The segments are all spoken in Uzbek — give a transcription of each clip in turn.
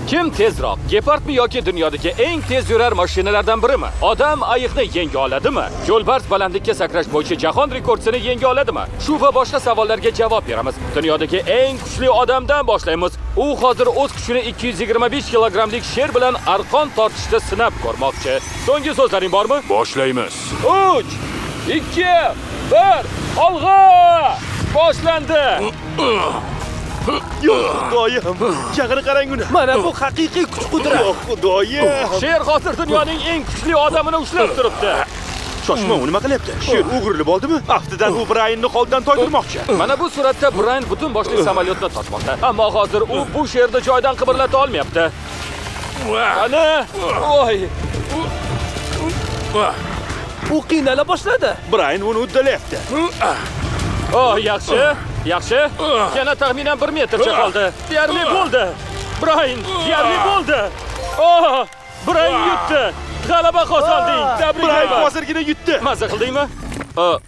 Kim tezroq, gepardmi yoki dunyodagi eng tez yurar mashinalardan birimi? Odam ayiqni yenga oladimi? Yo'lbars balandlikka sakrash bo'yicha jahon rekordchini yenga oladimi? Shu va boshqa savollarga javob beramiz. Dunyodagi eng kuchli odamdan boshlaymiz. U hozir o'z kuchini 225 kilogrammlik sher bilan arqon tortishda sinab ko'rmoqchi. So'nggi so'zlaring bormi? Boshlaymiz. 3 2 1 Olg'a! Boshlandi. Yo Xudoyim, chaqiri qarang uni. Mana bu haqiqiy kuch-qudrat. Yo Xudoyim. Sher hozir dunyoning eng kuchli odamini ushlab turibdi. Shoshma, u nima qilyapti? Sher o'girilib oldimi? Aftidan u Braynni qo'ldan toydirmoqchi. Mana bu suratda Brayn butun boshli samolyotni tortmoqda. Ammo hozir u bu sherni joyidan qimirlata olmayapti. Ana! Voy! U qiynala boshladi. Brayn uni uddalayapti. Oh, yaxshi, yaxshi. Yana taxminan 1 metrcha qoldi. Deyarli bo'ldi. Brayn, deyarli bo'ldi. Oh, Brayn yutdi. G'alaba qozonding. Brayn Tabriklayman. hozirgina yutdi. Maza qildingmi?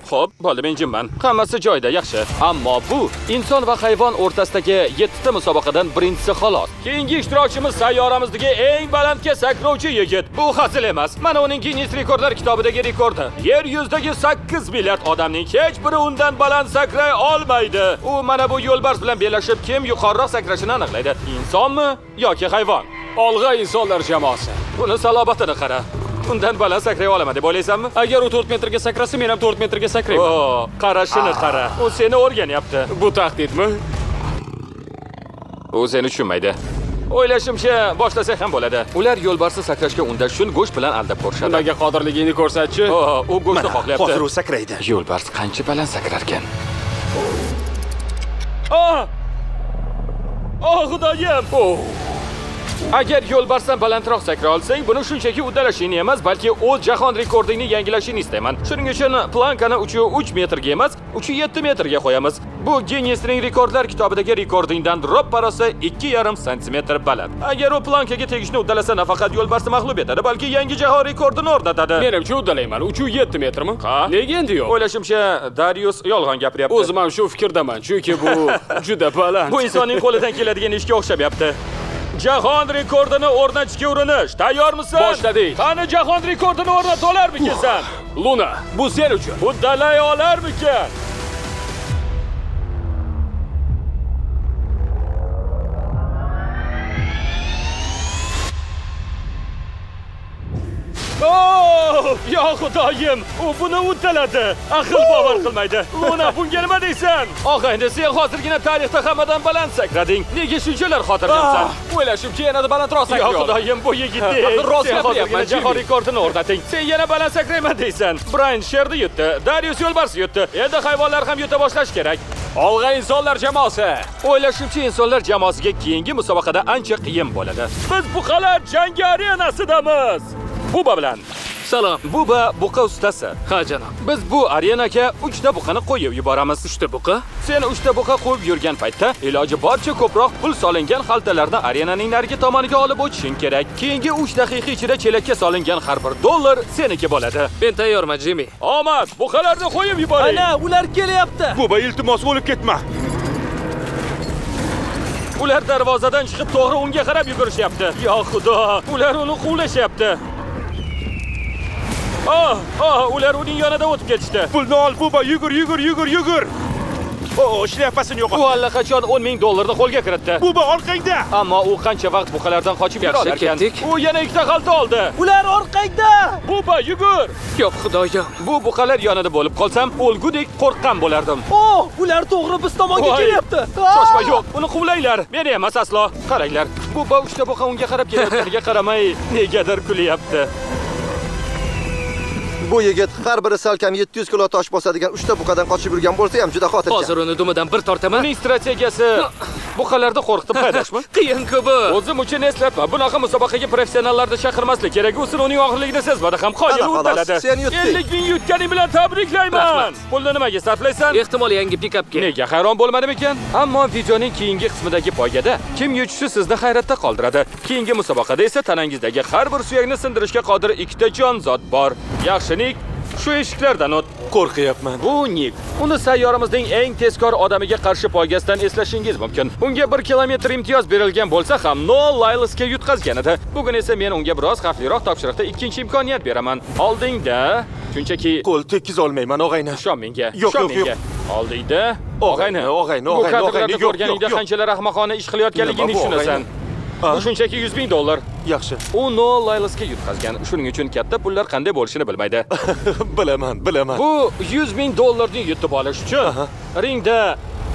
Xo'p, bo'ldi, men jimman. Hammasi joyida, yaxshi. Ammo bu inson va hayvon o'rtasidagi 7 ta musobaqadan birinchisi xolos. Keyingi ishtirokchimiz sayyoramizdagi eng balandga sakrovchi yigit. Bu hazil emas. Mana uning Guinness rekordlar kitobidagi rekordi. Yer yuzidagi 8 milliard odamning hech biri undan baland sakray olmaydi. U mana bu yo'lbars bilan bellashib kim yuqoriroq sakrashini aniqlaydi. Insonmi yoki hayvon? Olg'a insonlar jamoasi. Buni salobatini qara. Undan baland sakray olaman deb o'ylaysanmi? Agar u 4 metrga sakrasa, men ham 4 metrga sakrayman. O, qarashini qara. U seni o'rganyapti. Bu tahdidmi? U seni tushunmaydi. O'ylashimcha, boshlasak ham bo'ladi. Ular yo'lbarsni sakrashga undash uchun go'sht bilan aldab ko'rishadi. Nimaga qodirligingni ko'rsatchi. O, u go'shtni xohlayapti. Hozir u sakraydi. Yo'lbars qancha baland sakrarkan? Oh! Oh, Xudoyim! Oh! Agar yo'lbarsdan balandroq sakra olsang, buni shunchaki uddalashingni emas, balki o'z jahon rekordingni yangilashingni istayman. Shuning uchun plankani 3.3 metrga emas, 3.7 metrga qo'yamiz. Bu Guinnessning rekordlar kitobidagi rekordingdan roppa-rosa 2,5 santimetr baland. Agar u plankaga tegishni uddalasa, nafaqat yo'lbarsni mag'lub etadi, balki yangi jahon rekordini o'rnatadi. Menimcha uddalayman. 3.7 metrmi? Ha? Nega endi yo'q? O'ylashimcha, Darius yolg'on gapiryapti. O'zim ham shu fikrdaman, chunki bu juda baland. Bu insonning qo'lidan keladigan ishga o'xshamayapti. Jahon rekordini o'rnatishga urinish. Tayyormisan? Boshladik. Qani jahon rekordini o'rnata olarmikinsan? Luna, bu sen uchun. Uddalay olarmikan? Oh, yo Xudoyim, u buni uddaladi. Aql bovar qilmaydi. Luna, bunga nima deysan? Og'ayni, sen hozirgina tarixda hammadan baland sakrading. Nega shunchalar xotirjamsan? O'ylashimcha yanada balandroq Yo sakray olaman. Xudoyim, bu yigitdek. Rost Sen gapiryapman, hozirgina jahon Jimmy. rekordini o'rnating. Sen yana baland sakrayman deysan. Brayn sherni yutdi, Darius yo'lbars yutdi. Endi hayvonlar ham yuta boshlash kerak. Olg'a insonlar jamoasi. O'ylashimcha, insonlar jamoasiga keyingi musobaqada ancha qiyin bo'ladi. Biz buqalar jangi arenasidamiz. Buba bilan. Salom. Buba buqa ustasi. Ha janob. Biz bu arenaga 3 ta buqani qo'yib yuboramiz. 3 ta buqa? Sen 3 ta buqa qo'yib yurgan paytda iloji boricha ko'proq pul solingan xaltalarni arenaning narigi tomoniga olib o'tishing kerak. Keyingi 3 daqiqa ichida chelakka solingan har bir dollar seniki bo'ladi. Men tayyorman, Jimmy. Omad, buqalarni qo'yib yuboring. Ana, ular kelyapti. Buba, iltimos o'lib ketma. Ular darvozadan chiqib to'g'ri unga qarab yugurishyapti. Yo Xudo, ular uni quvlashyapti. Oh, oh, ular uning yonidan o'tib ketishdi. Pulni ol, Buba, yugur, yugur, yugur, yugur. O, shlyapasini U yo'qotdi. allaqachon 10 ming dollarni qo'lga kiritdi. Buba orqangda. Ammo u qancha vaqt buqalardan qochib yura Yaxshi, olarkan? ketdik. U yana ikkita xalta oldi. Ular orqangda. Buba, yugur! Yo'q, Xudoyim. Bu buqalar yonida bo'lib qolsam, o'lgudek qo'rqqan bo'lardim. Oh, ular to'g'ri biz tomonga Voy. kelyapti. Shoshma, yo'q, uni quvlanglar. Meni emas aslo. Qaranglar, Buba uchta buqa unga qarab kelayotganiga qaramay, negadir kulyapti. Bu yigit har biri salkam 700 kilo tosh bosadigan 3 ta buqadan qochib yurgan bo'lsa ham juda xotirjam. Hozir uni dumidan bir tortaman. Uning strategiyasi buqalarni qo'rqitib haydashmi? Qiyin-ku bu. O'zim uchun eslatma, bunaqa musobaqaga professionallarni chaqirmaslik kerak. U uning og'irligini sezmadi ham, qoyil Ana xolos, uddaladi. sen yutding. 50 ming yutganing bilan tabriklayman. Rahmat. Pulni nimaga sarflaysan? Ehtimol yangi pikapga. Nega hayron bo'lmadim ekan? Ammo videoning keyingi qismidagi poygada kim yutishi sizni hayratda qoldiradi. Keyingi musobaqada esa tanangizdagi har bir suyakni sindirishga qodir ikkita jonzot bor. Yaxshi, Nik, Shu eshiklardan o't. Qo'rqyapman. Bu Nik. Uni sayyoramizning eng tezkor odamiga qarshi poygasidan eslashingiz mumkin. Unga 1 kilometr imtiyoz berilgan bo'lsa ham, Noel Lylesga yutqazgan edi. Bugun esa men unga biroz xavfliroq topshiriqda ikkinchi imkoniyat beraman. Oldingda, shunchaki Qo'l tekkiza olmayman, og'ayni. ishon menga. Yo'q, Ishon yo'q, yo'q. menga. Oldingda, Og'ayni, og'ayni, Bu og'ayni, kadrlarda og'ayni, yo'q, ko'rganingda yo'q, yo'q. qanchalar ahmoqona ish qilayotganligingni Nima bu, tushunasan. og'ayni? Bu shunchaki $100,000. Yaxshi. U Noel Lylesga yutqazgan. Shuning uchun katta pullar qanday bo'lishini bilmaydi. Bilaman, bilaman. Bu $100,000 yutib olish uchun ringda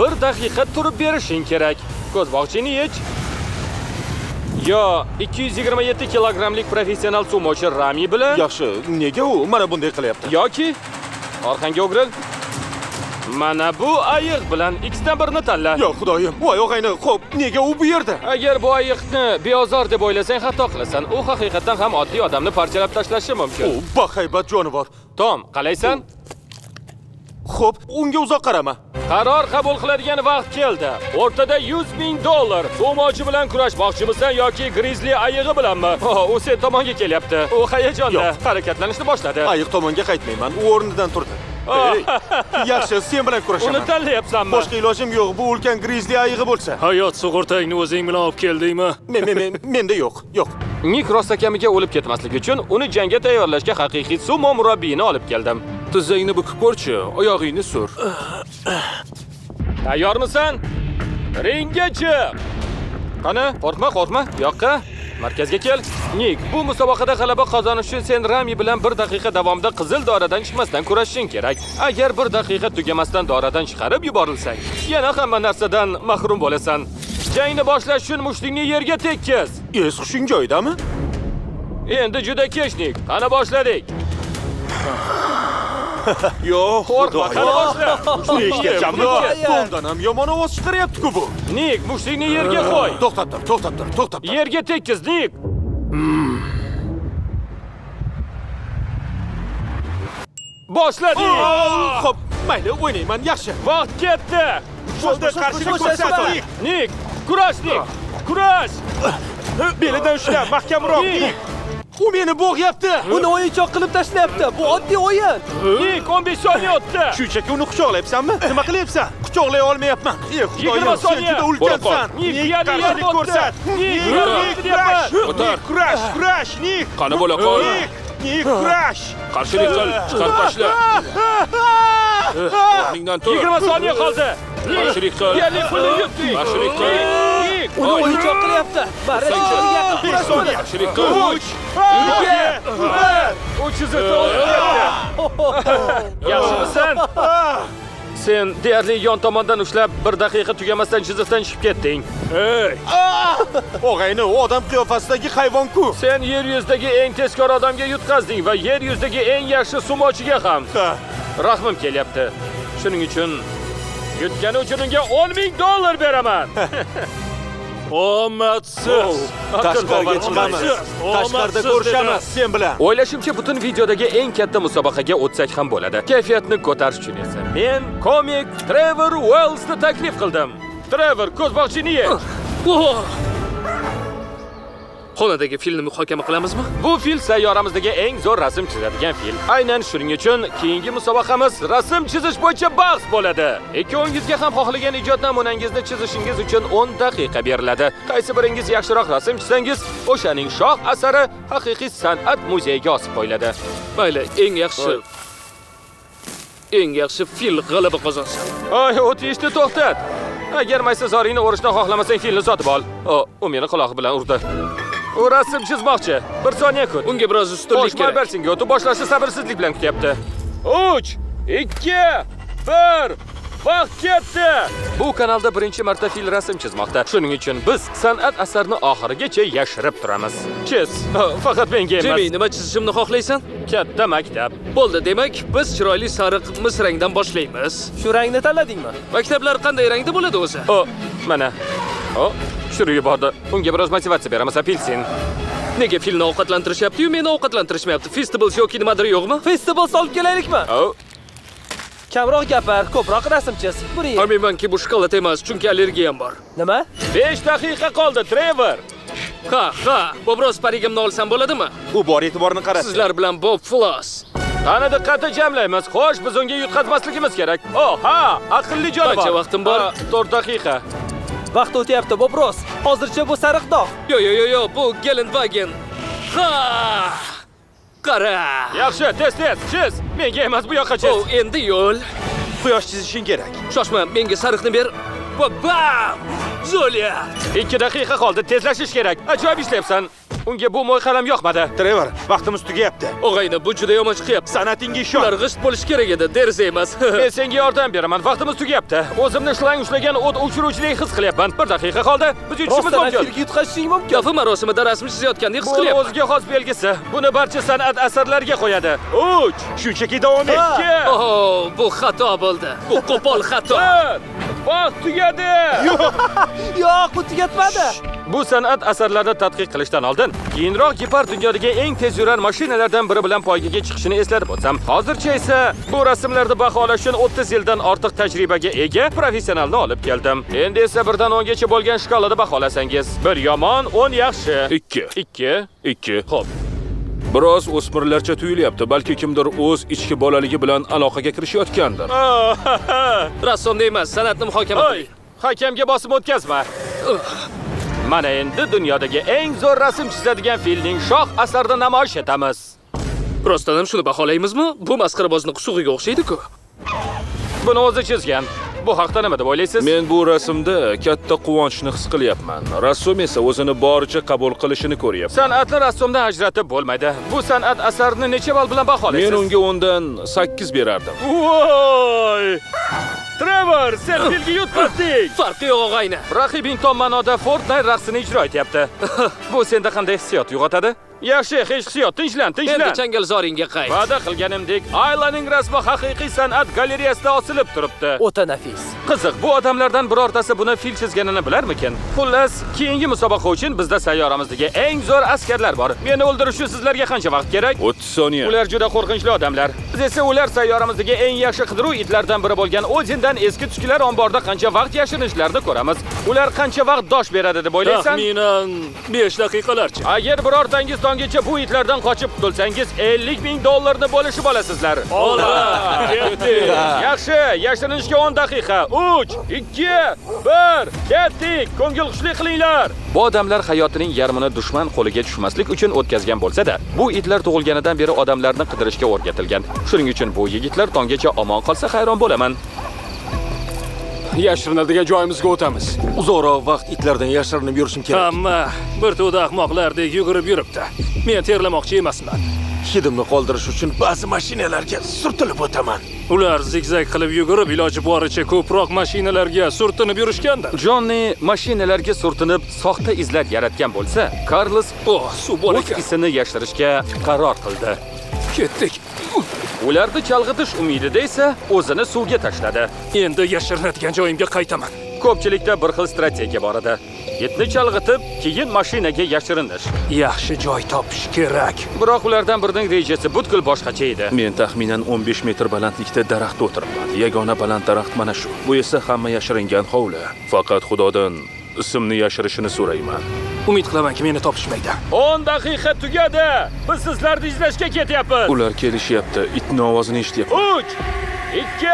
1 daqiqa turib berishing kerak. Ko'zbog'chini yech. Yo 227 kilogrammlik professional sumochi Rami bilan Yaxshi, nega u mana bunday qilyapti? yoki orqangga o'giril. Mana bu ayiq bilan ikkisidan birini tanla. Yo, xudoyim. Voy, og'ayni, xo'p, nega u bu yerda? Agar bu ayiqni beozor deb o'ylasang xato qilasan. U haqiqatan ham oddiy odamni parchalab tashlashi mumkin. U bahaybat jonivor. Tom, qalaysan? Xo'p, unga uzoq qarama. Qaror qabul qiladigan vaqt keldi. O'rtada $100,000. Sumochi bilan kurashmoqchimisan yoki grizli ayig'i bilanmi? Oh, u sen tomonga kelyapti. U hayajonda harakatlanishni boshladi. Ayiq tomonga qaytmayman. U o'rnidan turdi. Ey, yaxshi, sen bilan kurashaman. Uni tanlayapsanmi? Boshqa ilojim yo'q. Bu ulkan grizli ayig'i bo'lsa. Hayot sug'urtangni o'zing bilan olib keldingmi? Men men men menda yo'q. Yo'q. Nik rostakamiga o'lib ketmaslik uchun uni jangga tayyorlashga haqiqiy sumo murabbiyini olib keldim. Tizzangni bukib ko'rchi, oyog'ingni sur. Tayyormisan? Ringga chiq. Qani, qo'rqma, qo'rqma. Yoqqa. Markazga kel. Nik, bu musobaqada g'alaba qozonish uchun sen Rami bilan 1 daqiqa davomida qizil doiradan chiqmasdan kurashishing kerak. Agar 1 daqiqa tugamasdan doiradan chiqarib yuborilsang, yana hamma narsadan mahrum bo'lasan. Jangni boshlash uchun mushtingni yerga tekkiz. Es hushing joyidami? Endi juda kech, Nik. Qani boshladik. Yo'q, Qo'rqma, qani boshla. Eshityapsanmi? Bundan ham yomon ovoz chiqaryapti-ku bu. Nik, mushtingni yerga qo'y. To'xtab tur, to'xtab tur, to'xtab tur. Yerga tekkiz, Nik. Boshladik. Xo'p, mayli, o'ynayman, yaxshi. Vaqt ketdi. Bo'ldi, qarshilik ko'rsat. Nik. Nik, kurash, Nik. Kurash. Belidan ushla, mahkamroq. Nik. U meni bo'g'yapti. Uni o'yinchoq qilib tashlayapti. Bu oddiy o'yin. Nik, 15 soniya o'tdi. Shunchaki uni quchoqlayapsanmi? Nima qilyapsan? Quchoqlay olmayapman. Ey xudoyim, 20 sen soniya. juda ulkansan. Nik, Nik, deyarli qarshilik yerga o'tdi. ko'rsat. Nik, Nik, yerga Nik, o'tdi deyapman. kurash. Nik, kurash, kurash, Nik. Qani bo'la qol. Nik, Nik, kurash. Qarshilik qil, chiqarib tashla. O'rningdan tur. 20 soniya qoldi. Nik, Qarshilik qil. deyarli pulni yutding. Qarshilik qil. Nik, Uni o'yinchoq qilyapti. Marra chizgiga yaqin kurash bo'ladi. Qarshilik qil. 3, 2, 1. U chiziqda o'tib ketdi. Yaxshimisan? Sen deyarli yon tomondan ushlab 1 daqiqa tugamasdan chiziqdan chiqib ketding. Ey, Og'ayni, u odam qiyofasidagi hayvon-ku. Sen yer yuzidagi eng tezkor odamga yutqazding va yer yuzidagi eng yaxshi sumochiga ham. Ha. Rahmim kelyapti. Shuning uchun yutgani uchun unga $10,000 beraman. Omadsiz. Tashqariga chiqamiz. Tashqarida ko'rishamiz sen bilan. O'ylashimcha butun videodagi eng katta musobaqaga o'tsak ham bo'ladi. Kayfiyatni ko'tarish uchun esa men komik Trevor Wellsni taklif qildim. Trevor, ko'zboqchini ye. Xonadagi filni muhokama qilamizmi? Bu fil sayyoramizdagi eng zo'r rasm chizadigan fil. Aynan shuning uchun keyingi musobaqamiz rasm chizish bo'yicha bahs bo'ladi. Ikkovingizga ham xohlagan ijod namunangizni chizishingiz uchun 10 daqiqa beriladi. Qaysi biringiz yaxshiroq rasm chizsangiz, o'shaning shoh asari haqiqiy san'at muzeyiga osib qo'yiladi. Mayli, eng yaxshi fil g'alaba qozonsin. Oy, o'tishni to'xtat. Agar maysazoringni o'rishni xohlamasang, filni sotib ol. O, u meni qulog'i bilan urdi. U rasm chizmoqchi. 1 soniya kut. Unga biroz ustunlik Qo'sh kerak. Malbersinga o'tib boshlashni sabrsizlik bilan kutyapti. 3, 2, 1. Vaqt ketdi. Bu kanalda birinchi marta fil rasm chizmoqda. Shuning uchun biz san'at asarini oxirigacha yashirib turamiz. Chiz, faqat menga emas. Jimmy, nima chizishimni xohlaysan? Katta maktab. Bo'ldi, demak, biz chiroyli sariq mis rangdan boshlaymiz. Shu rangni tanladingmi? Maktablar qanday rangda bo'ladi o'zi? O, mana. O, tushirib yubordi. Unga biroz motivatsiya beramiz, apelsin. Nega filni ovqatlantirishyapti-yu, meni ovqatlantirishmayapti? Festivals yoki nimadir yo'qmi? Festival olib kelaylikmi? O, Kamroq gapir, ko'proq rasm chiz. Buni ye. Aminmanki, bu shokolad emas, chunki allergiyam bor. Nima? 5 daqiqa qoldi, Trevor. Ha, ha, bu biroz parigimni olsam bo'ladimi? U bor e'tiborni qaratdi. Sizlar bilan Bob Floss. Qani diqqatni jamlaymiz. Xo'sh, biz unga yutqazmasligimiz kerak. Oh, ha, aqlli jonivor. Qancha vaqtim bor? 4 daqiqa. Vaqt o'tyapti, Bob Ross. Hozircha bu sariq dog'. Yo, yo, yo, yo, bu Gelenwagen. Ha! Qara! Yaxshi, tez-tez, chiz. Menga emas, bu yoqqa chiz. O, endi yo'l. Quyosh chizishing kerak. Shoshma, menga sariqni ber. Va bam! Zolia! 2 daqiqa qoldi, tezlashish kerak. Ajoyib ishlayapsan. Unga bu mo'yqalam yoqmadi. Trevor, vaqtimiz tugayapti. Og'ayni, bu juda yomon chiqyapti. San'atingga ishon. Ular g'isht bo'lishi kerak edi, deraza emas. Men senga yordam beraman. Vaqtimiz tugayapti. O'zimni shlang ushlagan o't o'chiruvchidek his qilyapman. 1 daqiqa qoldi. Biz yutishimiz Rostdan mumkin. filga yutqazishing mumkin. Dafn marosimida rasm chizayotgandek his Bu qilyapman. o'ziga xos belgisi. Buni barcha san'at asarlariga qo'yadi. 3, Shunchaki davom et. 2, Oh, bu xato bo'ldi. Bu qo'pol xato. 1. Vaqt tugadi. Yo'q, bu tugatmadi. Bu san'at asarlarini tadqiq qilishdan oldin keyinroq Gepard dunyodagi eng tez yurar mashinalardan biri bilan poygaga chiqishini eslatib o'tsam, hozircha esa bu rasmlarni baholash uchun 30 yildan ortiq tajribaga ega professionalni olib keldim. Endi esa 1 dan 10 gacha bo'lgan shkalada baholasangiz, 1 yomon, 10 yaxshi. 2. 2. 2. Xo'p. Biroz o'smirlarcha tuyulyapti. Balki kimdir o'z ichki bolaligi bilan aloqaga kirishayotgandir. Rassomni emas, san'atni muhokama Oy, qiling. hakamga bosim o'tkazma. Mana endi dunyodagi eng zo'r rasm chizadigan filning shoh asarini namoyish etamiz. Rostdan ham shuni baholaymizmi? Bu masxarabozni qusug'iga o'xshaydi-ku. Buni o'zi chizgan. Bu haqda nima deb o'ylaysiz? Men bu rasmda katta quvonchni his qilyapman. Rassom esa o'zini boricha qabul qilishini ko'ryapman. San'atni rassomdan ajratib bo'lmaydi. Bu san'at asarini necha ball bilan baholaysiz? Men unga 10 dan 8 berardim. Voy! Trevor, sen filga yutqazding. Farqi yo'q, og'ayni. Raqibing tom ma'noda Fortnite raqsini ijro etyapti. Bu senda qanday hissiyot uyg'otadi? Yaxshi, hech hissiyot, tinchlan, Endi tinchlan. changalzoringga qayt. Va'da qilganimdek, Aylaning rasmi haqiqiy san'at galereyasida osilib turibdi. O'ta nafis. Qiziq, bu odamlardan birortasi buni fil chizganini bilarmikin? Xullas, keyingi musobaqa uchun bizda sayyoramizdagi eng zo'r askarlar bor. Meni o'ldirish uchun sizlarga qancha vaqt kerak? 30 soniya. Ular juda qo'rqinchli odamlar. Biz esa ular sayyoramizdagi eng yaxshi qidiruv itlaridan biri bo'lgan Odindan eski tuskilar omborida qancha vaqt yashirishlarini ko'ramiz. Ular qancha vaqt dosh beradi deb o'ylaysan? Taxminan 5 daqiqalarcha. Agar birortangiz tonggacha bu itlardan qochib qutulsangiz, 50 ming dollarni bo'lishib olasizlar. Ola! Ketdik. Yaxshi, yashirinishga 10 daqiqa. 3, 2, 1, ketdik. Ko'ngil xushlik qilinglar. Bu odamlar hayotining yarmini dushman qo'liga tushmaslik uchun o'tkazgan bo'lsa-da, bu itlar tug'ilganidan beri odamlarni qidirishga o'rgatilgan. Shuning uchun bu yigitlar tonggacha omon qolsa hayron bo'laman. Yashirinadigan joyimizga o'tamiz. Uzoqroq vaqt itlardan yashirinib yurishim kerak. Hamma bir to'da ahmoqlardek yugurib yuribdi. Men terlamoqchi emasman. Hidimni qoldirish uchun ba'zi mashinalarga surtilib o'taman. Ular zigzag qilib yugurib, iloji boricha ko'proq mashinalarga surtinib yurishgandir. Jonni mashinalarga surtinib soxta izlar yaratgan bo'lsa, Karlos Oh, suv bor o'z ekan. isini yashirishga qaror qildi. Ketdik. Ularni chalg'itish umidida esa o'zini suvga tashladi. Endi yashirinadigan joyimga qaytaman. Ko'pchilikda bir xil strategiya bor edi. Itni chalg'itib, keyin mashinaga yashirinish. Yaxshi joy topish kerak. Biroq ulardan birining rejasi butkul boshqacha edi. Men taxminan 15 metr balandlikda daraxtda o'tiribman. Yagona baland daraxt mana shu. Bu esa hamma yashiringan hovli. Faqat Xudodan ismni yashirishini so'rayman. Umid qilamanki, meni topishmaydi. 10 daqiqa tugadi. Biz sizlarni izlashga ketyapmiz. Ular kelishyapti. Itning ovozini eshityapman. 3, 2,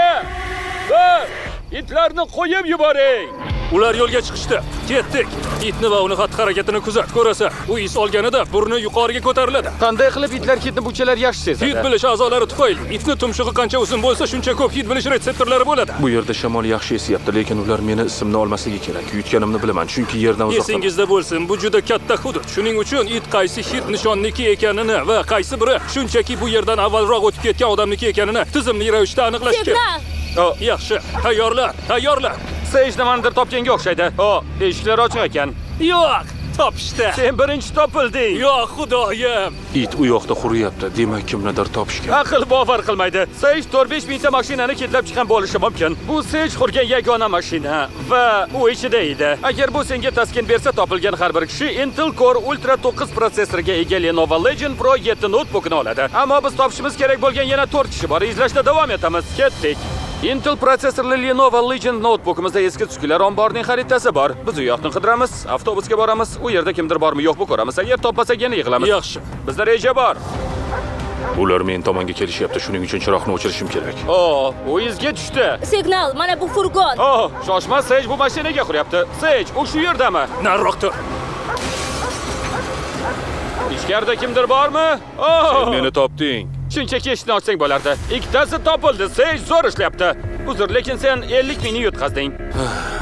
1. Itlarni qo'yib yuboring. Ular yo'lga chiqishdi. Ketdik. Itni va uni xatti-harakatini kuzat. Ko'rasan, u is olganida burni yuqoriga ko'tariladi. Qanday qilib itlar hidni bunchalar yaxshi sezadi? Hid bilish a'zolari tufayli itni tumshug'i qancha uzun bo'lsa, shuncha ko'p hid bilish retseptorlari bo'ladi. Bu yerda shamol yaxshi esyapti, lekin ular meni isimni olmasligi kerak. Yutganimni bilaman, chunki yerdan uzoqda. Esingizda bo'lsin, bu juda katta hudud. Shuning uchun it qaysi hid nishonniki ekanini va qaysi biri shunchaki bu yerdan avvalroq o'tib ketgan odamniki ekanini tizimli ravishda aniqlash kerak. Signal! Yaxshi, tayyorlan, tayyorlan. Sage nimanidir topganga o'xshaydi. O, eshiklar ochiq ekan. Yo'q, topishdi. Sen birinchi topilding. Yo xudoyim! It u yoqda huryapti, demak kimnidir topishgan. Aql bovar qilmaydi. Sage 4-5 mingta mashinani haydab chiqqan bo'lishi mumkin. Bu Sage hurgan yagona mashina va u ichida edi. Agar bu senga taskin bersa, topilgan har bir kishi Intel Core Ultra 9 protsessoriga ega Lenovo Legion Pro 7 noutbukini oladi. Ammo biz topishimiz kerak bo'lgan yana 4 kishi bor. Izlashda davom etamiz. Ketdik. Intel protsessorli Lenovo Legion noutbukimizda eski tuskular omborining xaritasi bor. Biz u yoqni qidiramiz, avtobusga boramiz, u yerda kimdir bormi yo'qmi ko'ramiz. Agar topmasak yana yig'ilamiz. Yaxshi. Bizda reja bor. Ular men tomonga kelishyapti, shuning uchun chiroqni o'chirishim kerak. O, u izga tushdi. Signal, mana bu furgon. O, shoshma, Sage bu mashinaga uryapti. Sage, u shu yerdami? Nariroq tur. Ichkarida kimdir bormi? O! Sen meni topding. Shunchaki eshikni ochsang bo'lardi. Ikkitasi topildi. Sage zo'r ishlayapti. Uzr, lekin sen 50 mingni yutqazding.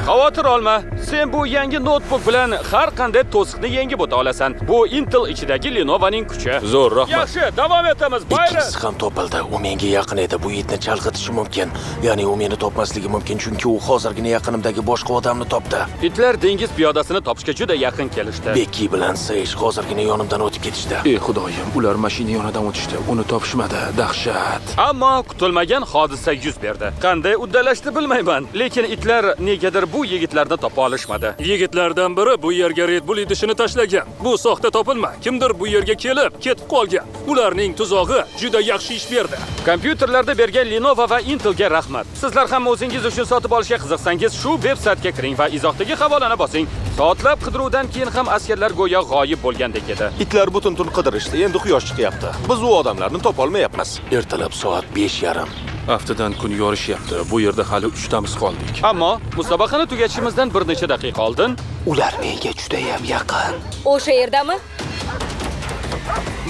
Xavotir olma. Sen bu yangi notebook bilan har qanday to'siqni yengib o'ta olasan. Bu Intel ichidagi Lenovo'ning kuchi. Zo'r, rahmat. Yaxshi, davom etamiz. Bayron. Ikkinchisi ham topildi. U menga yaqin edi. Bu itni chalg'itishi mumkin. Ya'ni u meni topmasligi mumkin, chunki u hozirgina yaqinimdagi boshqa odamni topdi. Itlar dengiz piyodasini topishga juda yaqin kelishdi. Bekki bilan Sage hozirgina yonimdan o'tib ketishdi. Ey xudoyim, ular mashina yonidan o'tishdi. Uni topishmadi. Dahshat. Ammo kutilmagan hodisa yuz berdi. Qanday uddalashdi bilmayman, lekin itlar negadir bu yigitlarni topa olishmadi. Yigitlardan biri bu yerga Red Bull idishini tashlagan. Bu soxta topilma. Kimdir bu yerga kelib, ketib qolgan. Ularning tuzog'i juda yaxshi ish berdi. Kompyuterlarda bergan Lenovo va Intelga rahmat. Sizlar ham o'zingiz uchun sotib olishga qiziqsangiz, shu veb saytga kiring va izohdagi havolani bosing. Soatlab qidiruvdan keyin ham askarlar go'yo g'oyib bo'lgandek edi. Itlar butun tun qidirishdi. Endi quyosh chiqyapti. Biz u odamlarni topa olmayapmiz. Ertalab soat 5:30. Aftidan kun yorishyapti. Bu yerda hali 3tamiz qoldik. Ammo musobaqani tugatishimizdan bir necha daqiqa oldin Ular menga juda ham yaqin. O'sha yerdami?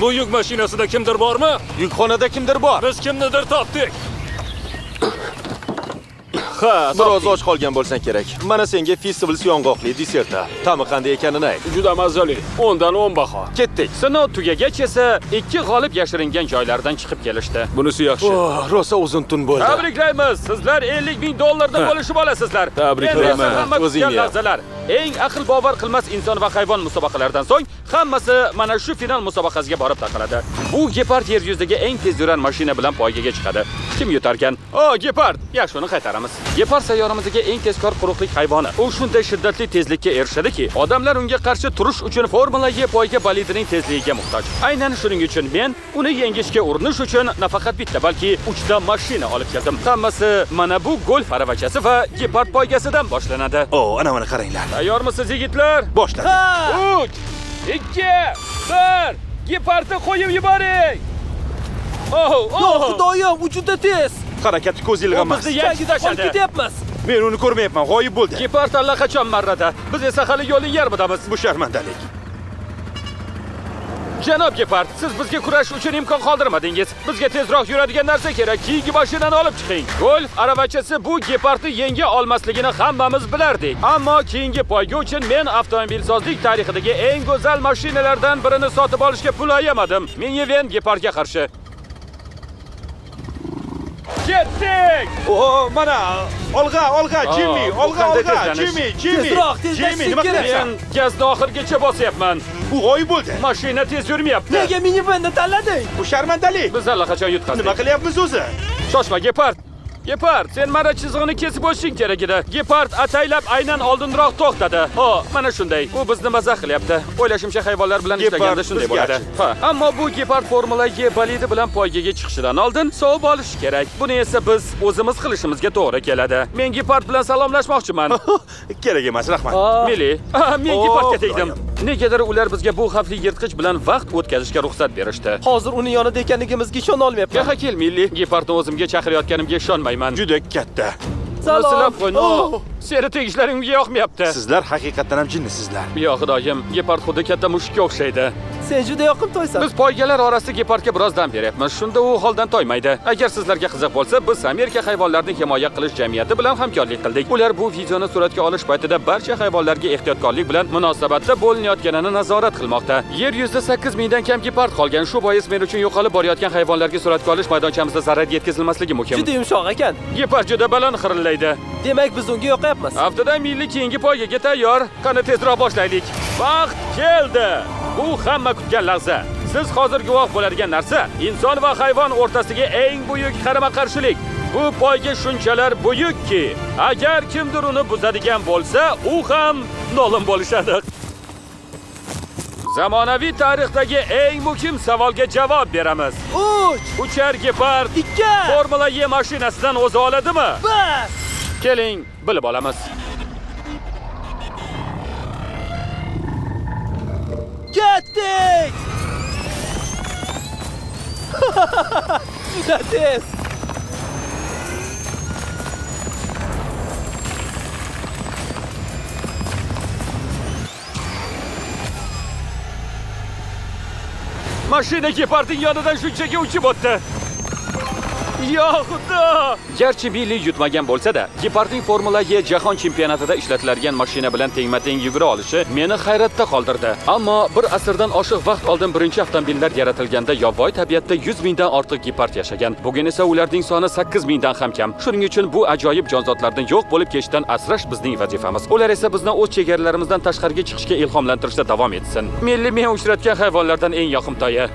Bu yuk mashinasida kimdir bormi? Yukxonada kimdir bor. Biz kimnidir topdik. Ha, biroz och qolgan bo'lsang kerak. Mana senga Festivals yong'oqli deserti. Ta'mi qanday ekanini ayt. Juda mazali. 10dan 10 baho. Ketdik. Sinov tugagach esa ikki g'olib yashiringan joylaridan chiqib kelishdi. Bunisi yaxshi. Oh, rosa uzun tun bo'ldi. Tabriklaymiz. Sizlar 50 ming dollarni bo'lishib olasizlar. Tabriklayman. Endi esa hamma O'zingni kutgan ham. lahzalar. Eng aql bovar qilmas inson va hayvon musobaqalaridan so'ng hammasi mana shu final musobaqasiga borib taqaladi. Bu gepard yer yuzidagi eng tez yurar mashina bilan poygaga chiqadi. Kim yutarkan? O, gepard. Yaxshi, uni qaytaramiz. Gepard sayyoramizdagi eng tezkor quruqlik hayvoni. U shunday shiddatli tezlikka erishadiki, odamlar unga qarshi turish uchun Formula E poyga bolidining tezligiga muhtoj. Aynan shuning uchun men uni yengishga urinish uchun nafaqat bitta, balki 3 ta mashina olib keldim. Hammasi mana bu golf aravachasi va gepard poygasidan boshlanadi. O, ana mana qaranglar. Tayyormisiz yigitlar? Boshladik. 3 2 1 Gepardni qo'yib yuboring. Oh, Yo, oh. xudoyim, u juda tez. Harakati ko'z U ilg'amas. bizni yangi Olib tashladi. ketyapmiz. Men uni ko'rmayapman, g'oyib bo'ldi. Gepard allaqachon marrada. Biz esa hali yo'lning yarmidamiz. Bu sharmandalik. Janob Gepard, siz bizga kurash uchun imkon qoldirmadingiz. Bizga tezroq yuradigan narsa kerak. Keyingi mashinani olib chiqing. Golf aravachasi bu Gepardni yenga olmasligini hammamiz bilardik. Ammo keyingi poyga uchun men avtomobilsozlik tarixidagi eng go'zal mashinalardan birini sotib olishga pul ayamadim. Minivan Gepardga qarshi. Ketdik! O, mana olg'a, olg'a, Jimmy, bu olg'a, qanday olg'a, tezlanish? Jimmy, Jimmy. Tezroq, tezlashishing Jimmy, nima kerak. qilyapsan? Men gazni oxirigacha bosyapman. U g'oyib bo'ldi. Mashina tez yurmayapti. Nega minivanni tanlading? Bu sharmandalik. Biz allaqachon yutqazdik. Nima qilyapmiz o'zi? Shoshma Gepard. Gepard, sen marra chizig'ini kesib o'tishing kerak edi. Gepard ataylab aynan oldinroq to'xtadi. Ho, mana shunday. U bizni mazax qilyapti. O'ylashimcha hayvonlar bilan Gepard ishlaganda shunday bizga bo'ladi. achindi. Ha, ammo bu Gepard Formula E bolidi bilan poygaga chiqishidan oldin sovib olish kerak. Buni esa biz o'zimiz qilishimizga to'g'ri keladi. Men Gepard bilan salomlashmoqchiman. Kerak emas, rahmat. Mili, men Oh, Gepardga tegdim. Xudoyim. Negadir ular bizga bu xavfli yirtqich bilan vaqt o'tkazishga ruxsat berishdi. Hozir uning yonida ekanligimizga ishona olmayapman. Yo'q, kel Milli, Gepardni o'zimga chaqirayotganimga ishonmayman. Juda katta. Salom. Silab qo'y, no. Oh. Seni tegishlaring unga yoqmayapti. Sizlar haqiqatdan ham jinnisizlar. Yo xudoyim, gepard xuddi katta mushukka o'xshaydi. Sen juda yoqimtoysan. Biz poygalar orasida gepardga biroz dam beryapmiz. Shunda u holdan toymaydi. Agar sizlarga qiziq bo'lsa, biz Amerika hayvonlarni himoya qilish jamiyati bilan hamkorlik qildik. Ular bu videoni suratga olish paytida barcha hayvonlarga ehtiyotkorlik bilan munosabatda bo'linayotganini nazorat qilmoqda. Yer yuzida 8 mingdan kam gepard qolgan. Shu bois men uchun yo'qolib borayotgan hayvonlarga suratga olish maydoncha zarar yetkazilmasligi mumkin. Juda yumshoq ekan. Gepard juda baland xirillaydi. Demak, biz unga yoqayapmiz. Haftada milliy keyingi poygaga tayyor. Qani tezroq boshlaylik. Vaqt keldi. Bu hamma kutgan lahza. Siz hozir guvoh bo'ladigan narsa inson va hayvon o'rtasidagi eng buyuk qarama-qarshilik. Bu poyga shunchalar buyukki, agar kimdir uni buzadigan bo'lsa, u ham nolim bo'lishadi. Zamonaviy tarixdagi eng muhim savolga javob beramiz. 3, Uchar gepard 2, Formula E mashinasidan o'za oladimi? 1. Keling, bilib olamiz. Ketdik! Juda tez. Mashina gepardning yonidan shunchaki uchib o'tdi. Yo xudo! Garchi Billi yutmagan bo'lsa-da, gepardning Formula E jahon chempionatida ishlatiladigan mashina bilan tengma-teng yugura olishi meni hayratda qoldirdi. Ammo bir asrdan oshiq vaqt oldin birinchi avtomobillar yaratilganda yovvoyi tabiatda 100 mingdan ortiq gepard yashagan. Bugun esa ularning soni 8 mingdan ham kam. Shuning uchun bu ajoyib jonzotlarni yo'q bo'lib ketishidan asrash bizning vazifamiz. Ular esa bizni o'z chegaralarimizdan tashqariga chiqishga ilhomlantirishda davom etsin. Milli men uchratgan hayvonlardan eng yoqimtoyi.